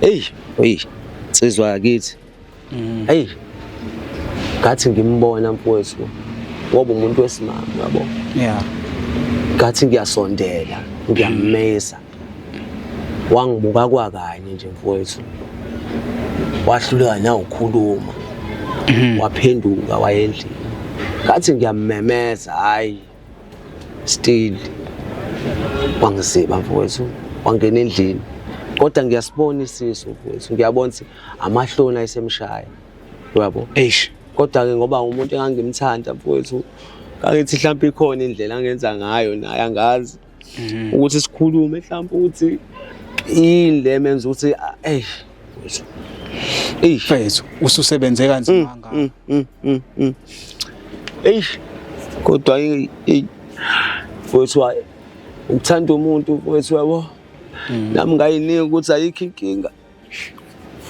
Hey, hey, nsizwa yakithi. Hey. Ngathi ngimbona mfowethu ngoba umuntu wesimame yabo. Yeah. Ngathi ngiyasondela, ngiyammeza. Wangibuka kwakanye nje mfowethu. Wahluleka na ukukhuluma. Waphenduka wayendlini. Ngathi ngiyamemeza hayi still wangiziba mfowethu wangena endlini kodwa ngiyasibona isisu mfowethu ngiyabona ukuthi amahloni ayesemshaya uyabo. Eish. Kodwa-ke ngoba umuntu engangimthanda mfowethu ngangithi mhlawumpe ikhona indlela angenza ngayo naye angazi ukuthi sikhulume mhlawumpe ukuthi yini le menza ukuthi eish mfowethu eish. Mfethu ususebenze kanzima kangaka. Eish kodwa eyi mfowethu hayi ukuthanda umuntu mfowethu yabo nami ngayinika ukuthi ayikho inkinga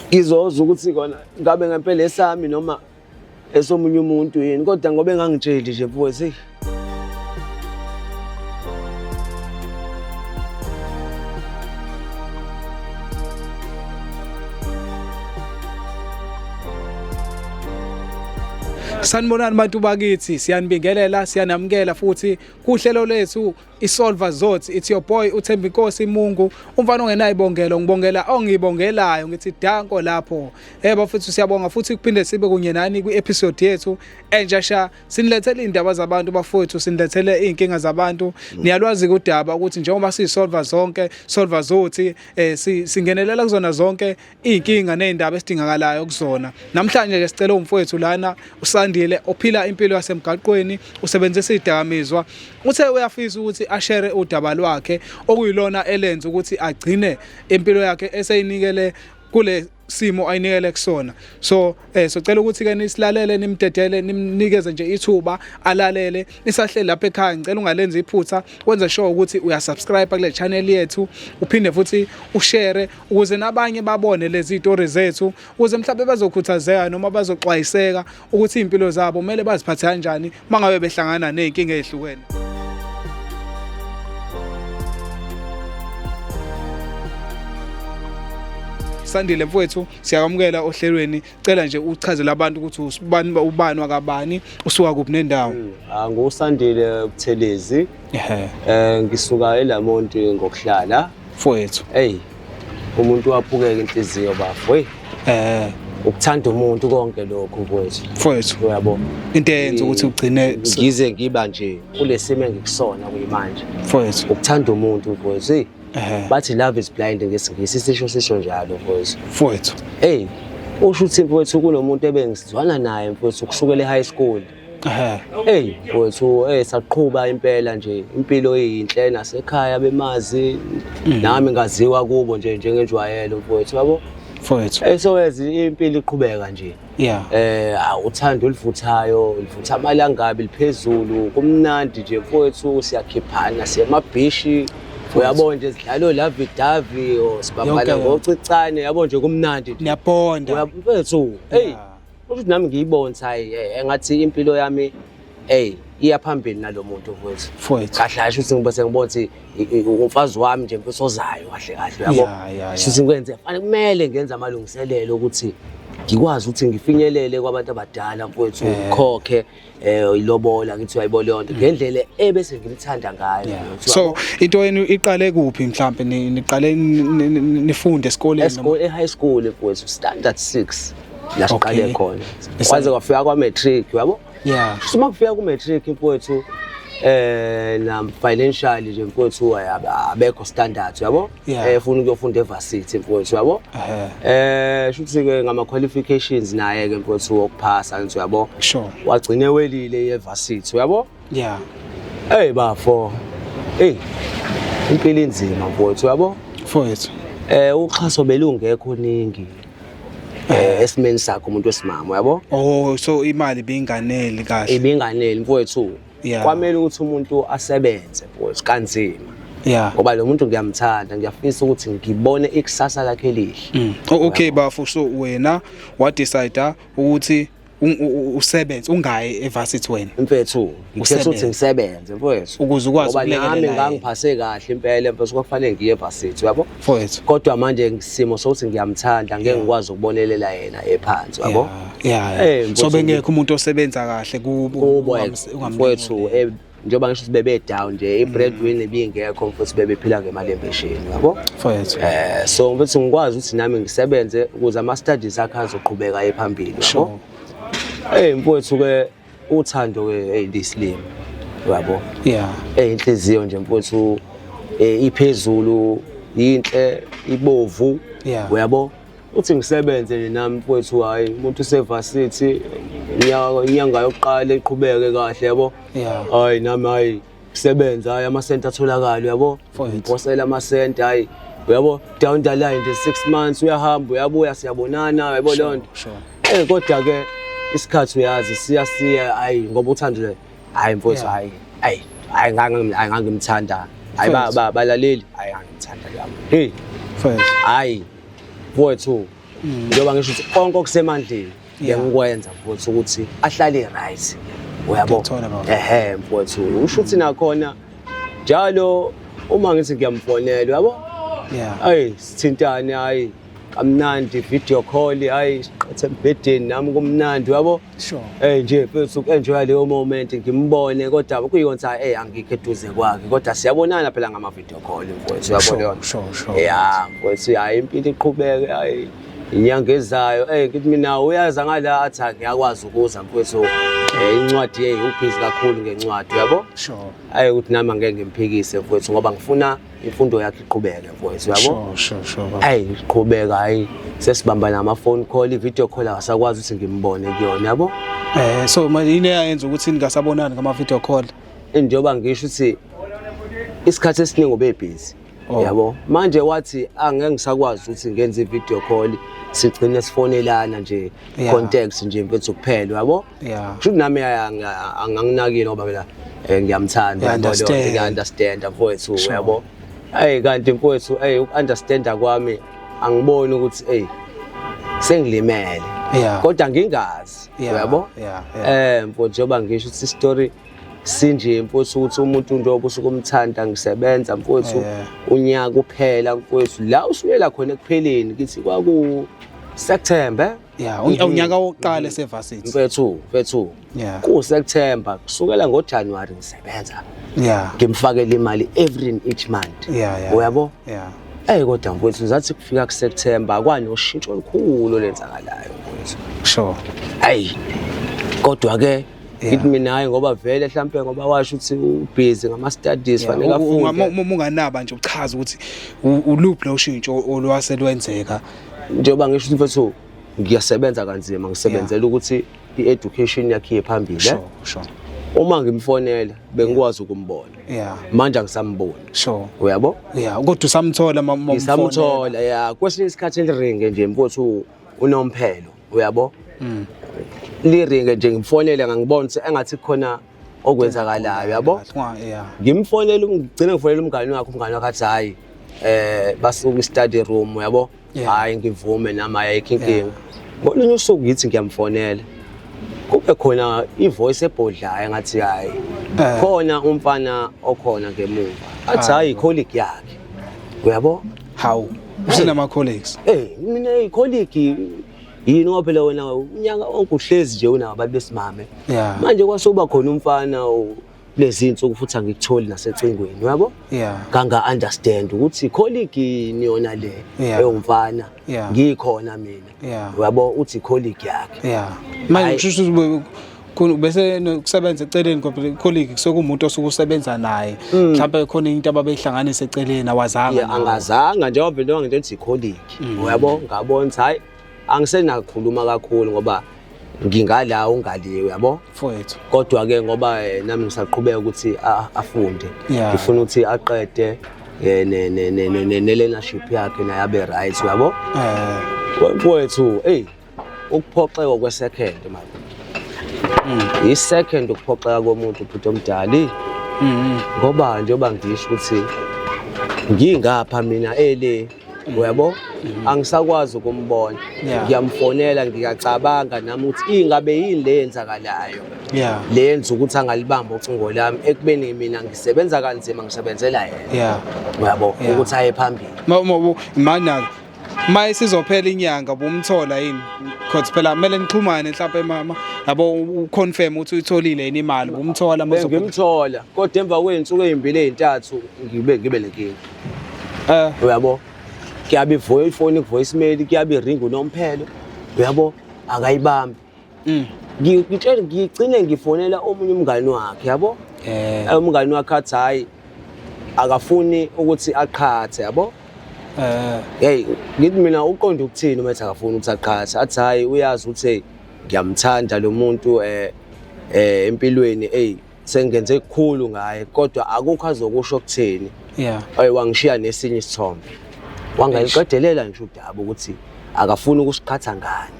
ngizozwa ukuthi kona ngabe ngempela esami noma esomunye umuntu yini kodwa ngoba engangitsheli nje mfowethu eyi. Sanibonani bantu bakithi, siyanibingelela, siyanamukela futhi kuhlelo lethu iSolver Zothi. It's your boy uThembinkosi Mungu, umfana ongenayibongelo, ngibongela ongibongelayo, ngithi danko lapho. Bafethu siyabonga futhi kuphinde sibe kunye nani kwi-episode yethu entsha sha. Sinilethele indaba zabantu bafowethu, sinilethele izinkinga zabantu. Niyalwazi kudaba ukuthi njengoba siyisolver zonke, Solver Zothi, singenelela kuzona zonke izinkinga nezindaba esidingakalayo kuzona. Namhlanje ke sicela umfowethu lana uSandile ophila impilo yasemgaqweni, usebenzisa izidakamizwa. Uthe uyafisa ukuthi ashare udaba lwakhe okuyilona elenza ukuthi agcine impilo yakhe eseyinikele kule simo ayinikele kusona. So socela ukuthi ke nisilalele, nimdedele, nimnikeze nje ithuba alalele. Nisahleli lapha ekhaya, ngicela ungalenzi iphutha, wenze sure ukuthi uyasubscribe kule channel yethu, uphinde futhi ushare ukuze nabanye babone lezi stories zethu, ukuze mhlawumbe bazokhuthazeka noma bazoxwayiseka ukuthi impilo zabo kumele baziphathe kanjani mangabe behlangana nezinkinga ezihlukene. Sandile mfowethu, siyakwamukela ohlelweni. Cela nje uchazele abantu ukuthi usibani, ubani wakabani, usuka kuphi nendawo. NguSandile Buthelezi. Ngisuka eLamonti ngokuhlala. Mfowethu. Hey, umuntu waphukeka inhliziyo bafo. Hey. Ukuthanda umuntu konke lokho mfowethu. Mfowethu. Uyabo. Into eyenza ukuthi ugcine ngize ngiba nje kulesimo engikusona kuyimanje. Mfowethu. Ukuthanda umuntu mfowethu. Hey. Bathi love is blind ngesiNgisi, sisho sisho njalo mfowethu. Mfowethu. Hey, usho ukuthi mfowethu kunomuntu ebengizwana naye mfowethu kusukela e-high school. Hey mfowethu, saqhuba impela nje impilo eyinhle nasekhaya bemazi nami ngaziwa kubo nje njengenjwayelo mfowethu yabo. Mfowethu. So as impilo iqhubeka nje. Uthando oluvuthayo, livutha amalangabi liphezulu, kumnandi nje mfowethu, siyakhiphana siya emabhishi. Uyabona nje sidlala lovey dovey or sibambana ngocicane, yabo nje kumnandi nje. Niyabonda. Mfowethu, hey. Ukuthi nami ngiyibona hayi engathi impilo yami hey iya phambili nalomuntu mfowethu. Mfowethu. Kahle kahle ukuthi ngibe sengibona ukuthi umfazi wami nje mfowethu ozayo kahle kahle uyabo. Shuthi ngikwenze fanele kumele ngenze amalungiselelo ukuthi ngikwazi ukuthi ngifinyelele kwabantu abadala mfowethu, ngikhokhe ilobola ngithi uyayibona leyo nto ngendlela ebese ngimthanda ngayo. So into yenu iqale kuphi mhlambe niqale nifunde esikoleni noma? E-high school mfowethu, standard 6 la siqale khona. Kwaze kwafika kwa matric uyabo? So makufika ku matric mfowethu na financially nje mfowethu abekho standard uyabo? Ufuna ukuyofunda evarsity mfowethu uyabo? Shuthi ke ngama qualifications naye ke mfowethu wokuphasa ngithi uyabo? Wagcine welile evarsity uyabo? Hey bafo. Hey. Impilo inzima mfowethu uyabo? Mfowethu. Uxhaso belungekho ningi. Esimeni sakho umuntu wesimama uyabo? Oh, so imali ibinganeli kahle. Ibinganeli mfowethu. Kwamele ukuthi umuntu asebenze mfowethu kanzima. Ngoba lo muntu ngiyamthanda, ngiyafisa ukuthi ngibone ikusasa lakhe elihle. Oh, okay bafo, so wena wa decide ukuthi Usebenze ungayi evarsity wena. Mfethu, ngikhetha ukuthi ngisebenze mfethu. Ukuze ukwazi ukulekelela. Ngoba nami ngangiphase kahle impela mfethu, kwakufanele ngiye evarsity, uyabo? Mfethu. Kodwa manje ngisimo sokuthi ngiyamthanda, ngeke ngikwazi ukubonelela yena ephansi, uyabo? Yeah. Eh, so bengekho umuntu osebenza kahle kubo mfethu, njengoba ngisho ukuthi bebe down nje, i-breadwinner ibingekho futhi bebephila ngemali empesheni, yabo? Mfethu. So mfethu ngikwazi ukuthi nami ngisebenze ukuze ama studies akhe azoqhubeka ephambili, yabo? Mfowethu ke uthando ke hey lisilima, uyabo? Yeah. Inhliziyo nje mfowethu iphezulu, yinhle, ibovu, uyabo? Uthi ngisebenze nje nami mfowethu, hayi umuntu usevasithi inyanga yokuqala iqhubeke kahle, yabo? Hayi nami hayi kusebenza, hayi amasenti atholakala, uyabo? Ngiphosela amasenti, hayi uyabo, down the line nje 6 months uyahamba uyabuya, siyabonana, uyabo leyo nto. Kodwa ke isikhathi uyazi siya hayi ngoba uthando le hayi mfowethu, hayi hayi hayi ngangimthanda, hayi balaleli, hayi ngangimthanda yami. Hey mfowethu, hayi mfowethu, njengoba ngisho ukuthi konke okusemandleni ngikwenza mfowethu ukuthi ahlale right, uyabo? Ehe mfowethu, usho ukuthi nakhona njalo uma ngithi ngiyamfonela, uyabo? Hayi sithintane, hayi kamnandi, video call, hayi siqethe embhedeni nami kumnandi, uyabo? Sure. Nje mfethu uku-enjoya leyo moment ngimbone, kodwa kuyona angikho eduze kwakhe, kodwa siyabonana phela ngama video call mfowethu, uyabo leyo nto? Sure. Yeah mfowethu, hayi impilo iqhubeke, hayi inyanga ezayo ngithi mina uyaza ngala, athi ngiyakwazi ukuza mfowethu, incwadi hey ubhizi kakhulu ngencwadi, uyabo? Sure. Hayi ukuthi nami angeke ngimphikise mfowethu ngoba ngifuna imfundo yakhe iqhubeke mfowethu, uyabo? Sure. Hayi iqhubeka, hayi sesibamba nama phone call, video call akasakwazi ukuthi ngimbone kuyona, yabo? So manje yini eyayenza ukuthi ningasabonani ngama video call? Njengoba ngisho ukuthi isikhathi esiningi ube busy. Yabo? Manje wathi angeke ngisakwazi ukuthi ngenze i-video call, sigcine sifonelana nje, contact nje mfethu kuphela, yabo? Kusho nami anginakile ngoba phela ngiyamthanda, ngiya-understand mfowethu, yabo? Hey kanti mfowethu, hey uku-understanda kwami angiboni ukuthi hey sengilimele. Kodwa ngingazi, uyabo? Mfowethu njengoba ngisho ukuthi story sinje mfowethu ukuthi umuntu njengoba usuke umthanda, ngisebenza mfowethu unyaka uphela mfowethu, la usuyela khona ekupheleni kithi kwaku September. Yeah, unyaka wokuqala esevarsity. Mfethu. Ku September kusukela ngoJanuary ngisebenza. Yeah. Ngimfakela imali every and each month. Yeah. Uyabo? Yeah. Kodwa mfowethu zathi kufika ku September kwanoshintsho olukhulu olenzakalayo mfowethu. Sure. Hey. Kodwa ke ngithi mina hayi ngoba vele mhlambe ngoba washo ukuthi ubhizi ngama studies fanele afunde. Uma unganaba nje uchaza ukuthi uluphi lo shintsho olwase lwenzeka. Njengoba ngisho ukuthi mfethu ngiyasebenza kanzima, ngisebenzela ukuthi i-education yakhe iye phambili. Sure. Uma ngimfonela bengikwazi ukumbona. Manje angisamboni. Sure. Uyabo? Yeah, kodwa usamthola mamfonela. Ngisamthola, yeah. Kwesinye isikhathi eliringe nje mfowethu unomphelo, uyabo? Liringe nje ngimfonele ngangibona ukuthi engathi khona okwenzakalayo, uyabo? Yeah. Ngimfonele, ngigcine ngifonela umngani wakhe, umngani wakhe athi hayi basuka i-study room, uyabo? Hayi ngivume nami ayikho inkinga. Ngolunye usuku ngithi ngiyamfonela, kube khona ivoice ebhodlayo ngathi hayi khona umfana okhona ngemuva, athi hayi colleague yakhe, uyabo? Hawu, usenama colleagues? Mina i-colleague yini ngoba phela wena unyaka wonke uhlezi nje unabantu besimame. Manje kwasuba khona umfana lezi insuku futhi angikutholi nasecingweni, uyabo? Nganga understand ukuthi colleague yini yona le eyomfana, ngikhona mina, uyabo? Uthi colleague yakhe. Manje usho ukuthi bese kusebenza eceleni kodwa colleague kusokumuntu osuke usebenza naye, mhlawumbe khona into ababeyihlanganisa eceleni awazanga. Angazanga njengoba vele ngento ethi colleague, uyabo? Ngabona ukuthi hayi angisenakukhuluma kakhulu ngoba ngingala ungaliwe, uyabo? Mfowethu. Kodwa ke ngoba nami ngisaqhubeka ukuthi afunde, ngifuna ukuthi aqede ne learnership yakhe naye abe right, uyabo? Mfowethu, hey ukuphoxeka kwesecond manje. I-second ukuphoxeka komuntu bhuti omdala. Ngoba njengoba ngisho ukuthi ngingapha mina ele Uyabo, angisakwazi ukumbona. Ngiyamfonela, ngiyacabanga nami ukuthi ingabe yini le yenzakalayo le yenza ukuthi angalibamba ucingo lami, ekubeni mina ngisebenza kanzima, ngisebenzela yena. Uyabo, ukuthi aye phambili. Mana maye sizophela inyanga, bomthola yini? Because phela kumele nixhumane mhlawumbe, mama yabo, uconfirm ukuthi uyitholile yini imali, bomthola? Bengimthola, kodwa emva kwey'nsuku ey'mbili ey'ntathu ngibe nenkinga. Uyabo, kuyabe ifoni ku-voicemail, kuyabe iringa unomphelo, uyabo, akayibambi. Ngitshele, ngigcine ngifonela omunye umngani wakhe, yabo. Umngani wakhe athi hhayi, akafuni ukuthi aqhathe, yabo. Hey, ngithi mina, uqonde ukuthini uma ethi akafuni ukuthi aqhathe? Athi hhayi, uyazi ukuthi hey, ngiyamthanda lo muntu, empilweni, hey, sengenze kukhulu ngaye, kodwa akukho azokusho kuthini. Ayi, wangishiya nesinye isithombe, wangaliqedelela nje udaba ukuthi akafuni ukusiqhatha ngani.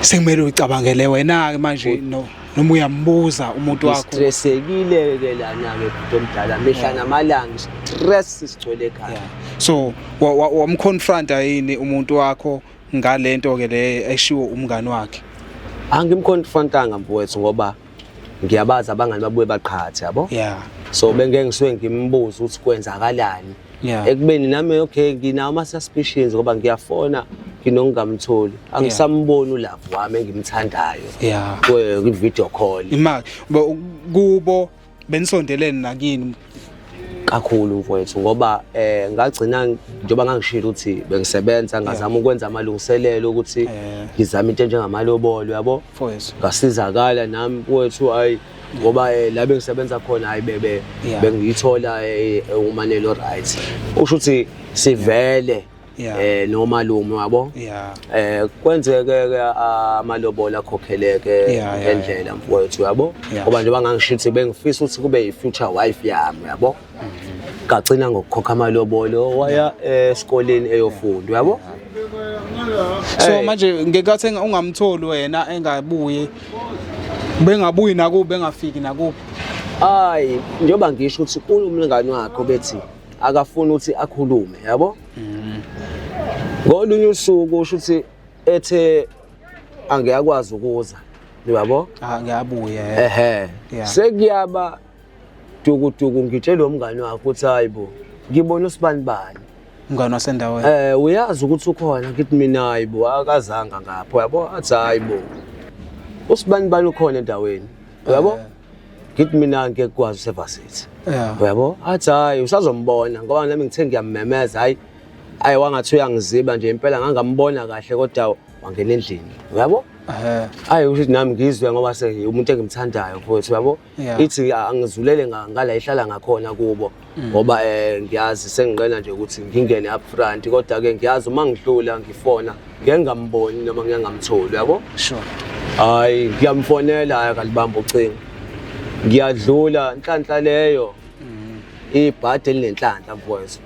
Sekumele uyicabangele wena-ke manje, no, noma uyambuza umuntu wakho. Ngistressekile-ke lana-ke, bhuti omdala, mihla namalanga stress sigcwele ekhaya. So wamconfronta yini umuntu wakho ngalento ke le eshiwo umngani wakhe? Angimconfrontanga, mfowethu, ngoba ngiyabazi abangani babuye baqhathe, yabo. So bengeke ngisuke ngimbuze ukuthi kwenzakalani, ekubeni nami, okay, nginawo ama-suspicions, ngoba ngiyafona nginokungamtholi, angisamboni ulove wami engimthandayo kwi-video call. Imali kubo benisondelene nakini? Kakhulu, mfowethu, ngoba ngagcina, njengoba ngangishilo ukuthi bengisebenza, ngazama ukwenza amalungiselelo ukuthi ngizame into enjengamalobolo, yabo. Mfowethu. Ngasizakala nami, mfowethu, hayi, ngoba la bengisebenza khona, hayi, bebe bengiyithola umanelo, right, usho ukuthi sivele nomalume wabo. Kwenzeke ke amalobolo akhokheleke ngendlela, mfowethu, yabo. Ngoba njengoba ngangisho ukuthi bengifisa ukuthi kube i-future wife yami, yabo, ngagcina ngokukhokha amalobolo, waya esikoleni eyofunda, yabo. So Hey. manje ngenkathi ungamtholi wena, engabuye, bengabuyi nakubo, bengafiki nakubo? Hayi, njengoba ngisho ukuthi umlingani wakhe bethi akafuni ukuthi akhulume, yabo. Ngolunye usuku, usho ukuthi ethe angiyakwazi ukuza, yabo. Ah, ngiyabuya. Ehe. Sekuyaba dukuduku, ngitshela umngani wakhe ukuthi hayi bo, ngibona usibani bani. Umngani wasendaweni. Uyazi ukuthi ukhona? Ngithi mina, hayi bo, akazanga ngapho, yabo. Athi hayi bo, usibani bani ukhona endaweni, uyabo. Ngithi mina ngeke kwazi, usevarsity. Uyabo, athi hayi, usazombona, ngoba nami ngithe ngiyamemeza, hayi hayi, wangathi uyangiziba nje impela, ngangambona kahle, kodwa wangena endlini, uyabo. Hayi, usho ukuthi nami ngizwe, ngoba umuntu engimthandayo, mfowethu, uyabo. Ithi angizulele ngala ihlala ngakhona kubo, ngoba ngiyazi sengiqena nje ukuthi ngingene up front, kodwa ke ngiyazi uma ngidlula ngifona ngeke ngamboni noma ngeke ngamtholi, uyabo. Hayi, ngiyamfonela, hayi, akalibamba ucingo. Ngiyadlula, inhlanhla leyo, ibhadi elinenhlanhla, mfowethu.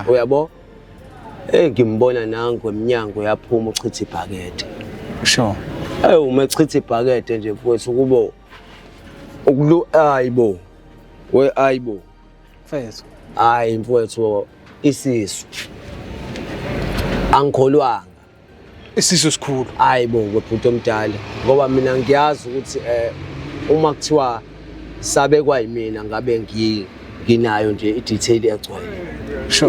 Uyabo, ngimbona nangu eminyango, yaphuma, uchitha ibhakede. Uma echitha ibhakede nje, mfowethu, kubo ukulu, hayibo we, hayibo. Mfethu. Hayi, mfowethu, isisu, angikholwanga. Isisu sikhulu. Hayi bo, kwebhuti omdala, ngoba mina ngiyazi ukuthi uma kuthiwa sabekwa yimina, ngabe nginayo nje i-detail egcwele.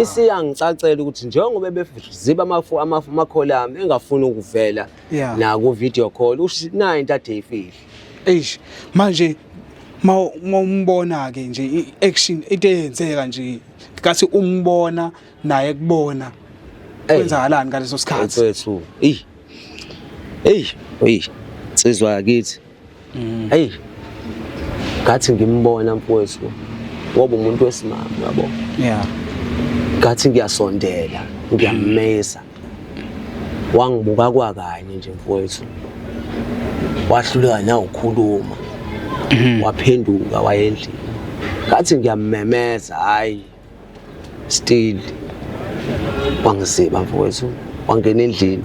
Isiyangicacela ukuthi njengoba beziba amakholi ami, engafuni ukuvela naku video call, usho nayo into ade ifihle. Eish, manje ma umbona ke nje, i-action into eyenzeka nje kathi umbona naye kubona, kwenzakalani ngaleso sikhathi? Mfethu, eyi eyi eyi, insizwa yakithi, hey, ngathi ngimbona, mfowethu, ngoba umuntu wesimame, yabo. Ngathi ngiyasondela, ngiyammesa, wangibuka kwakanye nje, mfowethu, wahluleka na ukukhuluma, waphenduka wayendlini. Ngathi ngiyamemeza, hayi, still wangiziba, mfowethu, wangena endlini.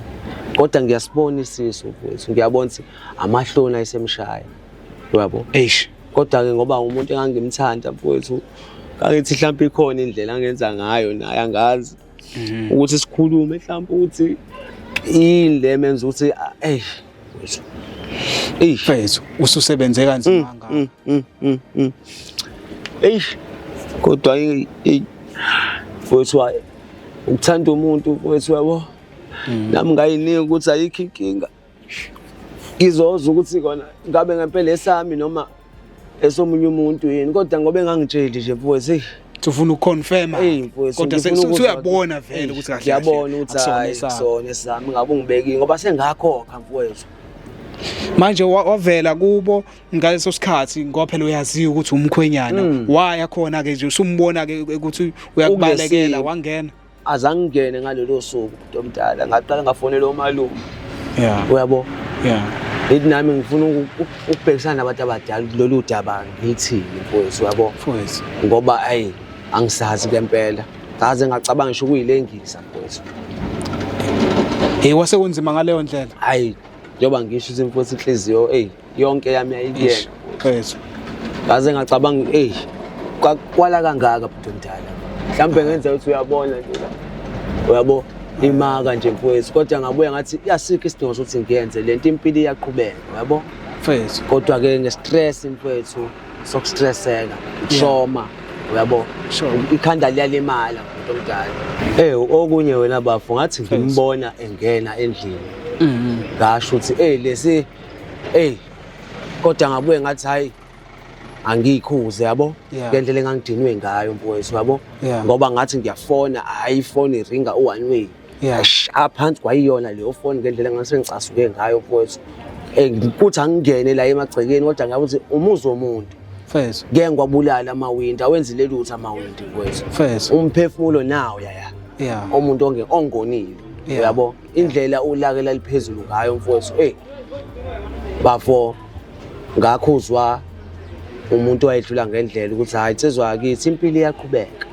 Kodwa ngiyasibona isisu, mfowethu, ngiyabona ukuthi amahloni ayisemshaya, uyabo. Eish. Kodwa-ke ngoba umuntu engangimthanda, mfowethu, ngangithi mhlawumbe ikhona indlela angenza ngayo naye, angazi. Ukuthi sikhulume mhlawumbe ukuthi yini le menza ukuthi ey wethu. Ey mfethu ususebenze kanzima kangaka. Eish kodwa ey mfowethu ukuthanda umuntu mfowethu yabo. Nami ngayinika ukuthi ayikho inkinga. Ngizozwa ukuthi kona ngabe ngempela esami noma esomunye umuntu yini kodwa ngoba engangitsheli nje mfowethu eyi. Ufuna ukuconfirma. Eyi mfowethu Kodwa ngifuna ukuzwa usuyabona vele ukuthi kahle kahle ngiyabona ukuthi akusona hayi esakho. kusona esami ngabe ungibekile ngoba sengakhokha mfowethu. Manje wavela kubo ngaleso sikhathi ngoba phela uyaziwa ukuthi umkhwenyana waya khona ke nje usumbona ke ukuthi uyakubalekela Ukulesi- wangena. Azange ngingene ngalolo suku bhuti omdala ngaqala ngafonela omalume. Yeah. Uyabo? Yeah. Ngithi nami ngifuna ukubhekisana nabantu abadala lolu daba ngithini mfowethu uyabo? Mfowethu. Ngoba ayi angisazi ngempela. Ngaze ngacabanga ngisho ukuyilengisa mfowethu. Hey wase kunzima ngaleyo ndlela. Hayi njengoba ngisho ukuthi mfowethu inhliziyo ey yonke yami yayikuyena. Mfowethu. Ngaze ngacabanga ey kwala kangaka bhuti omdala. Mhlawumbe ngenza ukuthi uyabona nje la. Uyabo imaka nje mfowethu kodwa ngabuya ngathi asikho isidingo sokuthi ngiyenze lento impilo iyaqhubeka uyabo. Mfowethu. Kodwa ke ngestress mfowethu sokustresseka trauma uyabo. Sure. Ikhanda liyalimala bhuti omdala. Okunye wena bafo ngathi ngimbona engena endlini. Ngasho ukuthi lesi kodwa ngabuye ngathi hayi angiyikhuze yabo ngendlela engangidinwe ngayo mfowethu yabo ngoba ngathi ngiyafona hayi ifoni iringa u-one way aphansi kwayiyona leyo foni ngendlela engase ngicasuke ngayo mfowethu kuthi angingene la emagcekeni kodwa ngabe ukuthi umuzi womuntu Mfethu. Ngeke ngiwabulala amawindi awenzile lutho amawindi mfowethu. Mfethu. Umphefumulo nawo yaya. Umuntu ongonile uyabo indlela ulakela liphezulu ngayo mfowethu bafo ngakhuzwa umuntu wayedlula ngendlela ukuthi hayi insizwa yakithi impilo iyaqhubeka.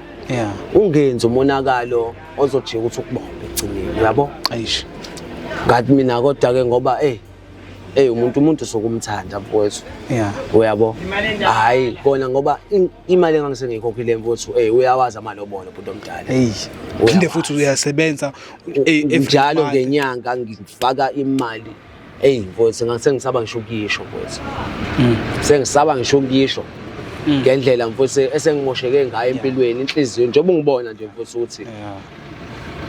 Ungenzi umonakalo ozojika ukuthi ukubombe ekugcineni uyabo. Eish. Ngathi mina kodwa ke ngoba umuntu sokumthanda mfowethu. Uyabo. Hayi kona ngoba imali engangisengiyikhokhile mfowethu uyawazi amalobolo bhuti omdala. Hey. Phinde futhi uyasebenza njalo ngenyanga ngifaka imali. Mfowethu ngasengisaba ngisho ukuyisho mfowethu. Sengisaba ngisho ukuyisho ngendlela mfowethu esengimosheke ngayo empilweni inhliziyo njengoba ungibona nje mfowethu ukuthi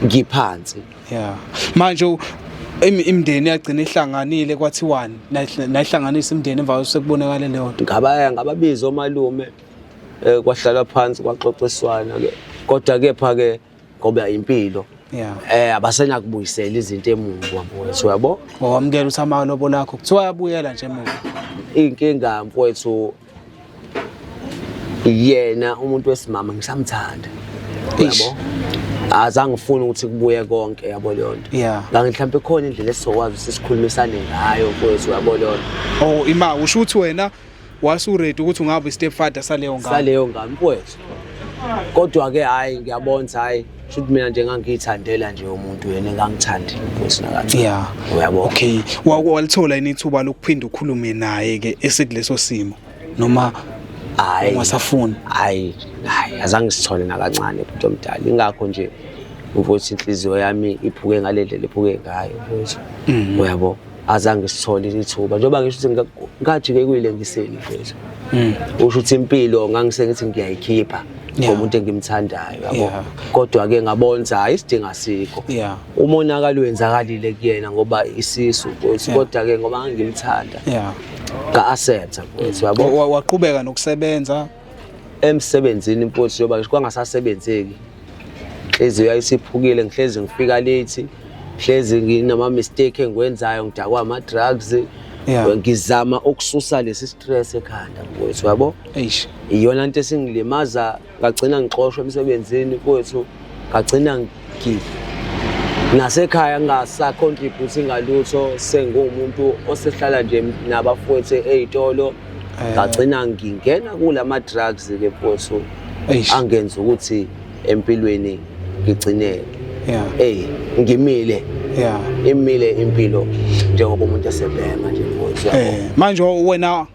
ngiphansi. Manje imindeni yagcina ihlanganile kwathiwani nayihlanganisa imindeni emva sekubonakala leyo nto. Ngababiza omalume kwahlala phansi kwaxoxiswana ke kodwa kepha ke ngoba impilo abasenakubuyisela izinto emuva mfowethu uyabo. Wamukela ukuthi amalobo lakho kuthiwa yabuyela nje emuva. Inkinga mfowethu yena umuntu wesimama ngisamthanda uyabo. Azange ngifune ukuthi kubuye konke yabo leyo nto. Ngake mhlawumbe khona indlela esizokwazi ukuthi sikhulumisane ngayo mfowethu uyabo leyo nto. Oh ima usho ukuthi wena wasuready ukuthi ungabe stepfather saleyo ngane. Saleyo ngane mfowethu. Kodwa ke hayi ngiyabona hayi shuthi mina nje ngangiyithandela nje umuntu yena engangithandi mfowethu nakancane. Uyabo. Okay. Walithola yini ithuba lokuphinda ukhulume naye ke esikuleso simo noma hayi ungasafuni? Hayi hayi azange sithole nakancane bhuti omdala. Ingakho nje mfowethu inhliziyo yami iphuke ngale ndlela iphuke ngayo mfowethu. Uyabo. Azange sithole ithuba njengoba ngisho ukuthi ngajike kuyilengiseni mfowethu. Usho ukuthi impilo ngangisengithi ngiyayikhipha ngomuntu engimthandayo yabo. Kodwa ke ngabona ukuthi hayi isidingo asikho. Umonakalo wenzakalile kuyena ngoba isisu mfowethu kodwa ke ngoba ngangimthanda. Nga-accept mfowethu yabo. Waqhubeka nokusebenza emsebenzini mfowethu njengoba ngisho kwangasasebenzeki. Inhliziyo yayisiphukile ngihlezi ngifika late. Hlezi nginama mistake engikwenzayo ngidakwa ama drugs. Ngizama ukususa lesi stress ekhanda mfowethu yabo. Eish. Iyona into esingilimaza ngagcina ngixoshwa emsebenzini mfowethu ngagcina nasekhaya ngasa contribute ngalutho sengumuntu osehlala nje nabafowethu ezitolo ngagcina ngingena kulama drugs ke mfowethu angenza ukuthi empilweni ngigcine ngimile imile impilo njengoba umuntu esebhema nje mfowethu manje wena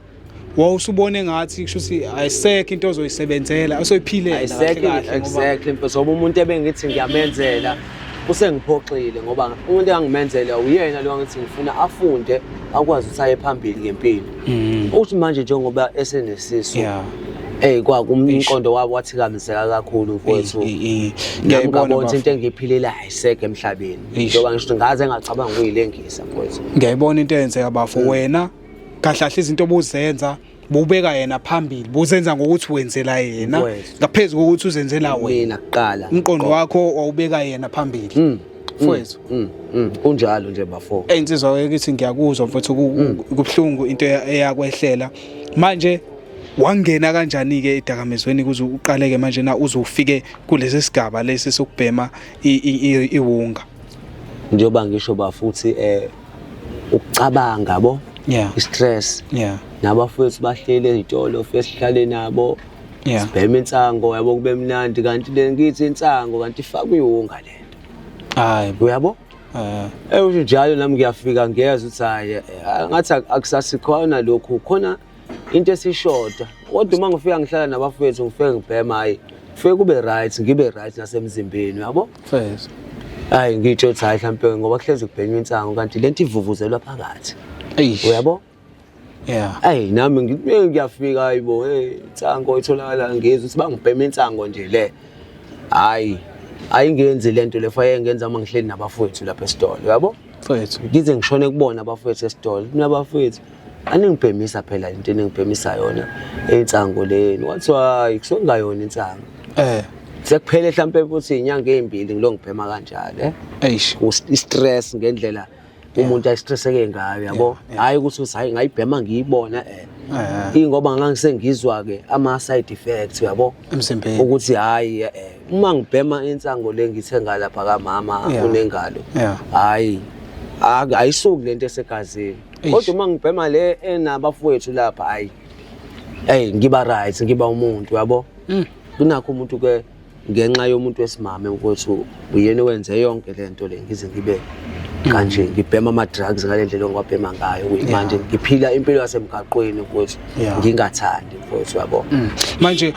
Wawusubone ngathi kusho ukuthi ayisekho into ozoyisebenzela osoyiphilela kahle Ayisekho. kahle ngoba Exactly mfethu, ngoba umuntu ebengithi ngiyamenzela usengiphoxile, ngoba umuntu engangimenzela uyena lo ngithi ngifuna afunde akwazi ukuthi aye phambili ngempilo. Uthi manje njengoba esenesisu, kwakumqondo wabo wathikamizeka kakhulu mfowethu. Nami Ngiyayibona ngabona ukuthi bafo. into engiyiphilela ayisekho emhlabeni. Njengoba ngisho ngaze ngacabanga ukuyilengisa mfowethu. Ngiyayibona into eyenzeka bafo. Wena kahle kahle izinto obuzenza bubeka yena phambili, buzenza ngokuthi wenzela yena Mfowethu. ngaphezu kokuthi uzenzela wena. Mina kuqala. Umqondo wakho wawubeka yena phambili mfowethu. Kunjalo nje bafo. Eyi insizwa ke ngiyakuzwa mfowethu, kubuhlungu into eyakwehlela. Manje wangena kanjani ke edakamizweni kuze uqaleke manje na uze ufike kulesi sigaba lesi sokubhema iwunga? Njengoba ngisho bafuthi ukucabanga bo, i-stress, nabafowethu bahleli ezitolo fike sihlale nabo, sibheme insango yabo kube mnandi, kanti le ngithi insango kanti ifakwe iwunga lento. Hayi. Uyabo? Usho njalo nami ngiyafika ngiyezwa ukuthi hayi, ngathi akusasikhona lokhu, khona into esishoda. Kodwa uma ngifika ngihlala nabafowethu ngifike ngibhema, hayi kufike kube right, ngibe right nasemzimbeni yabo. Mfethu. Hayi ngitsho ukuthi hayi mhlampe ngoba kuhlezi kubhenywa insango kanti lento ivuvuzelwa phakathi. Eish. Uyabo? Yeah. Hayi nami ngiyafika hayibo, hey insango itholakala ngizwe ukuthi bangibhema insango nje le. Hayi ayingenzi lento le faye ngenza uma ngihleli nabafowethu lapha esitolo uyabo? Mfethu. Ngize ngishone kubona abafowethu esitolo. Mina abafowethu aningibhemisa phela into eningibhemisa yona insango leni. Wathi hayi kusengayona insango. Sekuphele mhlampe futhi inyanga ezimbili ngilo ngibhema kanjalo eh. Eish. I-stress ngendlela umuntu ayistresseke ngayo yabo. Hayi ukuthi hayi ngayibhema ngiyibona Ingoba ngangisengizwa ke ama side effects uyabo emzimbeni ukuthi hayi uma ngibhema insango le ngithenga lapha kamama unengalo, hayi ayisuki lento esegazini. Kodwa uma ngibhema le enabafowethu lapha hayi hey ngiba right, ngiba umuntu uyabo. Kunakho umuntu ke ngenxa yomuntu wesimame mfowethu uyena owenze yonke lento le ngize ngibe kanje ngibhema ama drugs ngale ndlela engiwabhema ngayo kuyimanje ngiphila impilo yasemgaqweni mfowethu ngingathandi mfowethu uyabo. Manje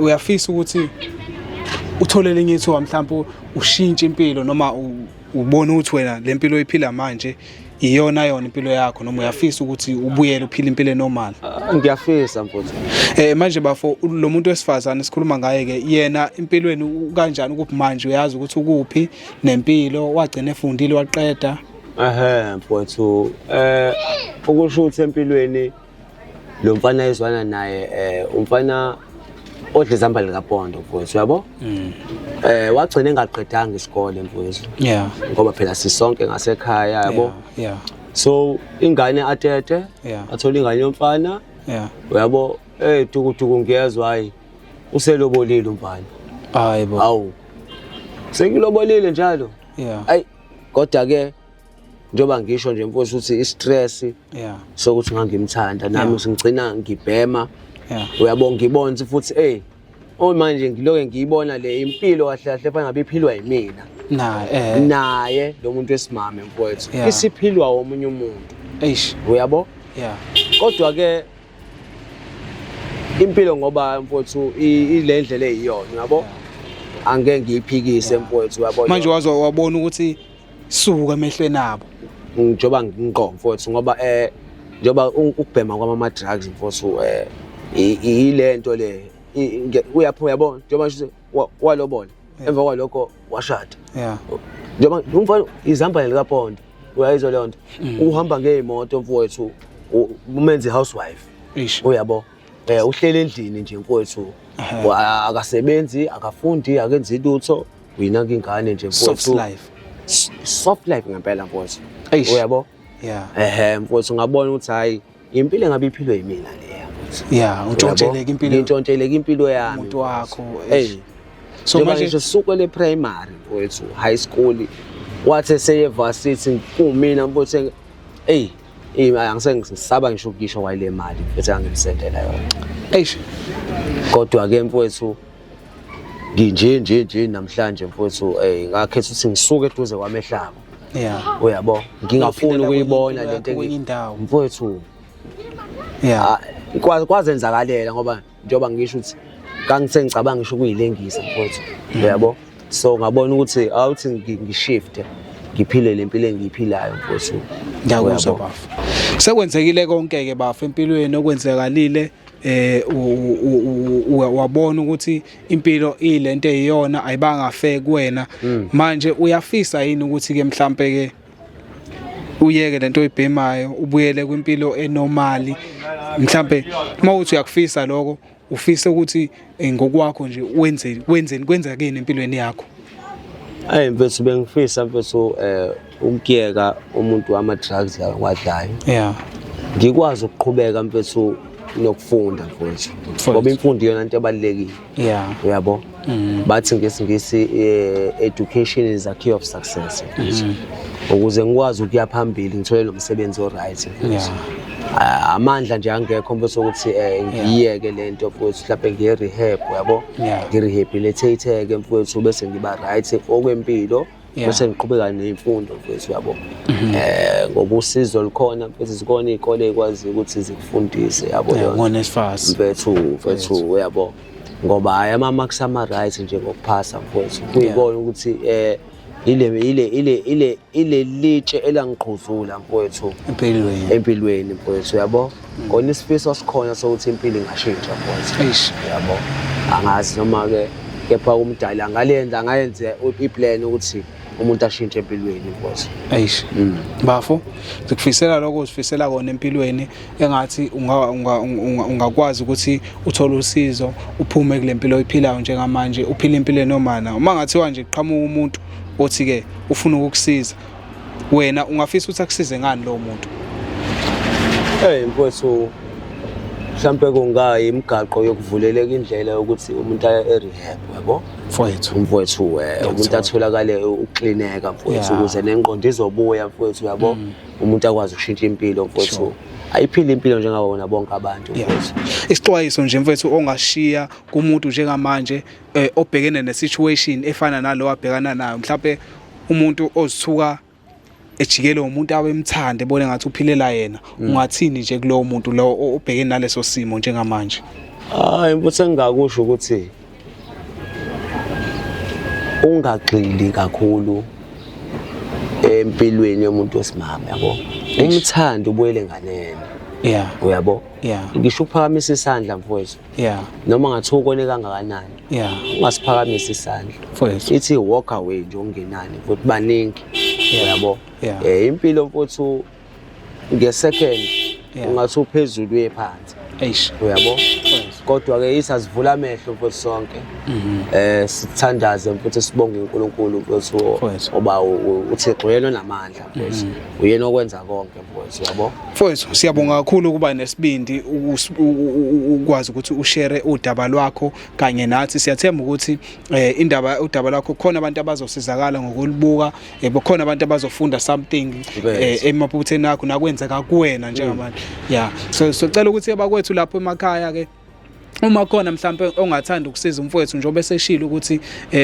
uyafisa ukuthi uthole elinye ithuba mhlawumbe ushintshe impilo noma ubone ukuthi wena le mpilo oyiphila manje iyona yona impilo yakho, noma uyafisa ukuthi ubuyele uphile impilo enormal? Ngiyafisa mfowethu. Manje bafo, lo muntu wesifazane sikhuluma ngaye ke yena empilweni kanjani ukuphi manje, uyazi ukuthi ukuphi nempilo, wagcina efundile waqeda? Ehhe mfowethu, ukusho ukuthi empilweni lo mfana ezwana naye umfana odla izambane likaPondo mfowethu uyabo. Wagcina engaqedanga isikole mfowethu. Ngoba phela sisonke ngasekhaya yabo. So ingane atete, athola ingane yomfana. Uyabo, tukutuku ngiyezwa hayi uselobolile umfana. Hayibo. Hawu. Sengilobolile njalo. Ayi kodwa ke njengoba ngisho nje mfowethu ukuthi i-stress sokuthi ngangimthanda nami ngigcina ngibhema. Uyabo ngibona futhi hey oh manje ngiloke ngiyibona le impilo kahle kahle fanele ngabe iphilwa yimina. Naye naye lo muntu wesimame mfowethu isiphilwa omunye umuntu. Eish. Uyabo? Kodwa ke impilo ngoba mfowethu ile ndlela eyiyona uyabo? Angeke ngiyiphikise mfowethu uyabo. Manje wazo wabona ukuthi suka emehlweni abo. Njengoba ngiqo mfowethu ngoba njengoba ukubhema kwama ama drugs mfowethu ilento le uyaphuya yabo njengoba nje walobola emva kwalokho washada. Njengoba umfana izambane likaPondo uyayizwa leyo nto, uhamba ngezimoto mfowethu umenze housewife. Uyabo? Uhlele endlini nje mfowethu, akasebenzi, akafundi, akenzi lutho, uyinaka ingane nje mfowethu. Soft life. Soft life ngempela mfowethu. Uyabo? Mfowethu ngabona ukuthi hayi impilo engabe iphilwe yimina leya mfowethu. Untshontsheleke impilo. Ngintshontsheleke impilo yami. Umuntu wakho. Hey. So manje ngisho suku le primary mfowethu, high school, wathi seye varsity kumina mfowethu hey angisengisaba ngisho ukuyisho kwale mali mfowethu angimsendela yona. Eish. Kodwa ke mfowethu nginje nje nje namhlanje mfowethu ngakhetha ukuthi ngisuke eduze kwami ehlabo. Uyabo? Ngingafuni ukuyibona lento engindawo. Mfowethu. Yeah. Ah, kwazenzakalela ngoba njengoba ngisho ukuthi ngangisengicabanga ngisho ukuyilengisa mfowethu, uyabo. So ngabona ukuthi awuthi ngishifte ngiphile le mpilo engiyiphilayo mfowethu. Ngiyakuzwa Uyabo? bafo. Sekwenzekile konke ke bafo empilweni okwenzekalile, wabona ukuthi impilo ilento eyiyona, ayibanga fair kuwena. Manje uyafisa yini ukuthi ke mhlambe ke uyeke lento oyibhemayo, ubuyele kwimpilo enormal? Mhlambe uma uthi uyakufisa lokho, ufise ukuthi ngokwakho nje wenze wenzeni, kwenzekeni empilweni yakho? Ayi mfethu, bengifisa mfethu ukuyeka umuntu wama-drugs lawa ngiwadlayo, ngikwazi ukuqhubeka mfethu nokufunda mfethu, ngoba imfundo iyona into ebalulekile. Uyabo, bathi ngesiNgisi education is a key of success mfethu. Ukuze ngikwazi ukuya phambili ngithole nomsebenzi o-right mfethu. Ah, amandla nje angekho mfethu ukuthi ngiyeke lento mfethu, mhlawumbe ngiye rehab, uyabo, ngirehabilitate ke mfethu, bese ngiba right okwempilo, bese ngiqhubeka nemfundo mfethu, uyabo, ngoba usizo lukhona mfethu, zikhona iy'kole ey'kwaziyo ukuthi zikufundise, yabo. Yeah, ngo-NSFAS. Mfethu, uyabo, ngoba hhayi ama-marks ama-right nje ngokuphasa mfethu, kuyibona ukuthi ile litshe elangiqhuzula mfowethu empilweni. Empilweni mfowethu, uyabo. Kona isifiso sikhona sokuthi impilo ingashintsha mfowethu. Uyabo, angazi noma-ke kepha umdali angalenza, angayenza iplan ukuthi umuntu ashintshe empilweni mfowethu. Eish. Bafo, sikufisela lokho usifisela kona empilweni, engathi ungakwazi ukuthi uthole usizo, uphume kule mpilo oyiphilayo njengamanje, uphile impilo enomana. Uma ngathiwa nje qhamuka umuntu othi ke ufuna ukukusiza wena, ungafisa ukuthi akusize ngani lowo muntu? Hey mfowethu, mhlampe kungayi imigaqo yokuvuleleka indlela yokuthi umuntu aye e-rehab, yabo. Mfowethu. Mfowethu, umuntu atholakale ukuklineka mfowethu, ukuze nengqondo izobuya mfowethu, yabo, umuntu akwazi ukushintsha impilo mfowethu, ayiphile impilo njengabona bonke abantu mfowethu. Isixwayiso nje mfowethu ongashiya kumuntu njengamanje obhekene nesituation efana nalo abhekana nayo, mhlawumbe umuntu ozithuka ejikele umuntu awemthande, ebone ngathi uphilela yena, ungathini nje kulowo muntu lo obhekene naleso simo njengamanje? Hayi mfowethu, engingakusho ukuthi ungagxili kakhulu empilweni yomuntu wesimame, yabo, umthando ubuyele nganene, uyabo. Ngisho ukuphakamisa isandla mfowethu, noma ngathi ukone kangakanani, ungasiphakamisa isandla. Mfowethu. Ithi walk away nje okungenani futhi baningi, uyabo. Impilo mfowethu ngesecond ungathi uphezulu uye phansi, uyabo. Kodwa ke isazivula amehlo mfowethu sonke, sithandaze mfowethu, sibonge uNkulunkulu mfowethu, Mfowethu. oba uThixo uyena onamandla mfowethu, uyena okwenza konke mfowethu, uyabo. Mfowethu, siyabonga kakhulu ukuba nesibindi ukwazi ukuthi ushare udaba lwakho kanye nathi. Siyathemba ukuthi indaba udaba lwakho khona abantu abazosizakala ngokulibuka, khona abantu abazofunda something emaphutheni akho nakwenzeka kuwena njengamanje. Yeah. So sicela ukuthi abakwethu lapho emakhaya ke, uma khona mhlambe ongathanda ukusiza umfowethu njengoba eseshilo ukuthi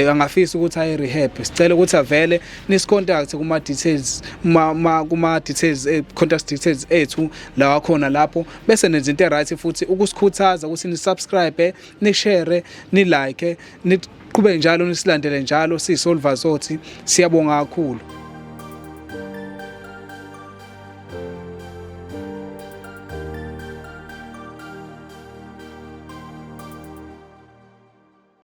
angafisa ukuthi aye rehab, sicela ukuthi avele nisicontact kuma details ma, kuma details contact details ethu la khona lapho, bese nenza into right futhi ukusikhuthaza ukuthi ni subscribe, ni share, ni like, niqhubeke njalo nisilandele njalo siyiSolva Zothi. Siyabonga kakhulu.